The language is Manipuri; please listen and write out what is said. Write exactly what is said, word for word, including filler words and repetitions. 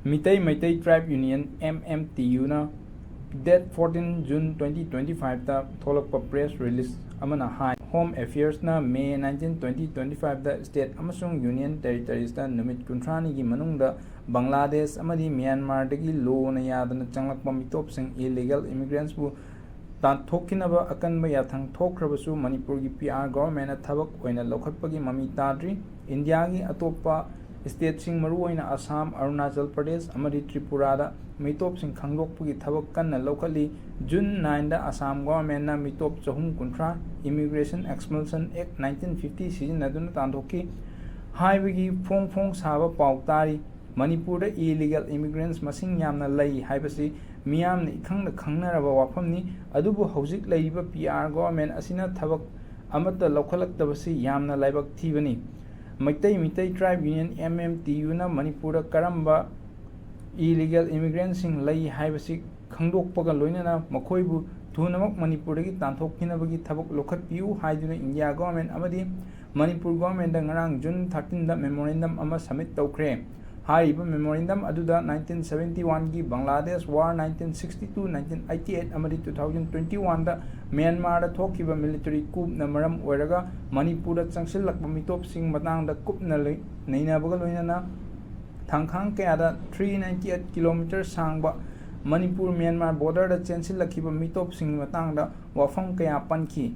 Meitei Meitei tribe union, M M T U ꯅ date fourteen June twenty twenty five ꯇ ꯊꯣꯛꯂꯛꯄ press release ꯑꯃꯅ ꯍꯥꯏ, Home Affairs ꯅ May nineteen twenty twenty five ꯗ state ꯑꯃꯁꯨꯡ union territories ꯇ ꯅꯨꯃꯤꯠ ꯀꯨꯟꯊ꯭ꯔꯥꯅꯤꯒꯤ ꯃꯅꯨꯡꯗ ꯕꯪꯒ꯭ꯂꯥꯗꯦꯁ ꯑꯃꯗꯤ ꯃ꯭ꯌꯥꯟꯃꯥꯔꯗꯒꯤ ꯂꯣꯅ ꯌꯥꯗꯅ ꯆꯪꯂꯛꯄ ꯃꯤꯇꯣꯞꯁꯤꯡ, illegal immigrants ꯄꯨ ꯇꯥꯟꯊꯣꯛꯈꯤꯅꯕ ꯑꯀꯟꯕ ꯌꯥꯊꯪ ꯊꯣꯛꯈ꯭ꯔꯕꯁꯨ ꯃꯅꯤꯄꯨꯔꯒꯤ P R government ꯅ ꯊꯕꯛ ꯑꯣꯏꯅ ꯂꯧꯈꯠꯄꯒꯤ ꯃꯃꯤ ꯇꯥꯗ꯭ꯔꯤ꯫ ꯏꯟꯗꯤꯌꯥꯒꯤ ꯑꯇꯣꯞꯄ state ꯁꯤꯡ, ꯃꯔꯨꯑꯣꯏꯅ ꯑꯁꯥꯝ, ꯑꯔꯨꯅꯥꯆꯜ ꯄ꯭ꯔꯗꯦꯁ ꯑꯃꯗꯤ ꯇ꯭ꯔꯤꯄꯨꯔꯥꯗ ꯃꯤꯇꯣꯞꯁꯤꯡ ꯈꯪꯗꯣꯛꯄꯒꯤ ꯊꯕꯛ ꯀꯟꯅ ꯂꯧꯈꯠꯂꯤ꯫ June nine ꯗ ꯑꯁꯥꯝ government ꯅ ꯃꯤꯇꯣꯞ ꯆꯍꯨꯝ ꯀꯨꯟꯊ꯭ꯔꯥ Immigration Expulsion Act nineteen fifty ꯁꯤꯖꯤꯟꯅꯗꯨꯅ ꯇꯥꯟꯊꯣꯛꯈꯤ ꯍꯥꯏꯕꯒꯤ ꯐꯣꯡ ꯐꯣꯡ ꯁꯥꯕ ꯄꯥꯎ ꯇꯥꯔꯤ꯫ ꯃꯅꯤꯄꯨꯔꯗ illegal immigrants ꯃꯁꯤꯡ ꯌꯥꯝꯅ ꯂꯩ ꯍꯥꯏꯕꯁꯤ ꯃꯤꯌꯥꯝꯅ ꯏꯈꯪꯗ ꯈꯪꯅꯔꯕ ꯋꯥꯐꯝꯅꯤ꯫ ꯑꯗꯨꯕꯨ ꯍꯧꯖꯤꯛ ꯂꯩꯔꯤꯕ P R government ꯑꯁꯤꯅ ꯊꯕꯛ ꯑꯃꯠꯇ ꯂꯧꯈꯠꯂꯛꯇꯕꯁꯤ ꯌꯥꯝꯅ ꯂꯥꯏꯕꯛ ꯊꯤꯕꯅꯤ꯫ Meitei Meitei Tribe Union, M M T U ꯅ ꯃꯅꯤꯄꯨꯔꯗ ꯀꯔꯝꯕ illegal immigrant ꯁꯤꯡ ꯂꯩ ꯍꯥꯏꯕꯁꯤ ꯈꯪꯗꯣꯛꯄꯒ ꯂꯣꯏꯅꯅ ꯃꯈꯣꯏꯕꯨ ꯊꯨꯅꯃꯛ ꯃꯅꯤꯄꯨꯔꯗꯒꯤ ꯇꯥꯟꯊꯣꯛꯈꯤꯅꯕꯒꯤ ꯊꯕꯛ ꯂꯧꯈꯠꯄꯤꯌꯨ ꯍꯥꯏꯗꯨꯅ ꯏꯟꯗꯤꯌꯥ government ꯑꯃꯗꯤ ꯃꯅꯤꯄꯨꯔ government ꯗ ꯉꯔꯥꯡ June thirteen ꯗ memorandum ꯑꯃ submit ꯇꯧꯈ꯭ꯔꯦ꯫ ꯍꯥꯏꯔꯤꯕ memorandum ꯑꯗꯨꯗ nineteen seventy one ꯒꯤ Bangladesh war, nineteen sixty two, nineteen eighty eight ꯑꯃꯗꯤ two thousand twenty one ꯗ ꯃ꯭ꯌꯥꯟꯃꯥꯔꯗ ꯊꯣꯛꯈꯤꯕ military coup ꯅ ꯃꯔꯝ ꯑꯣꯏꯔꯒ ꯃꯅꯤꯄꯨꯔꯗ ꯆꯪꯁꯤꯜꯂꯛꯄ ꯃꯤꯇꯣꯞꯁꯤꯡ ꯃꯇꯥꯡꯗ ꯀꯨꯞꯅ ꯂꯩ-, ꯅꯩꯅꯕꯒ ꯂꯣꯏꯅꯅ ꯊꯥꯡꯈꯥꯡ ꯀꯌꯥꯗ three ninety eight kilometer ꯁꯥꯡꯕ ꯃꯅꯤꯄꯨꯔ ꯃ꯭ꯌꯥꯟꯃꯥꯔ border ꯗ ꯆꯦꯟꯁꯤꯜꯂꯛꯈꯤꯕ ꯃꯤꯇꯣꯞꯁꯤꯡꯒꯤ ꯃꯇꯥꯡꯗ ꯋꯥꯐꯝ ꯀꯌꯥ ꯄꯟꯈꯤ꯫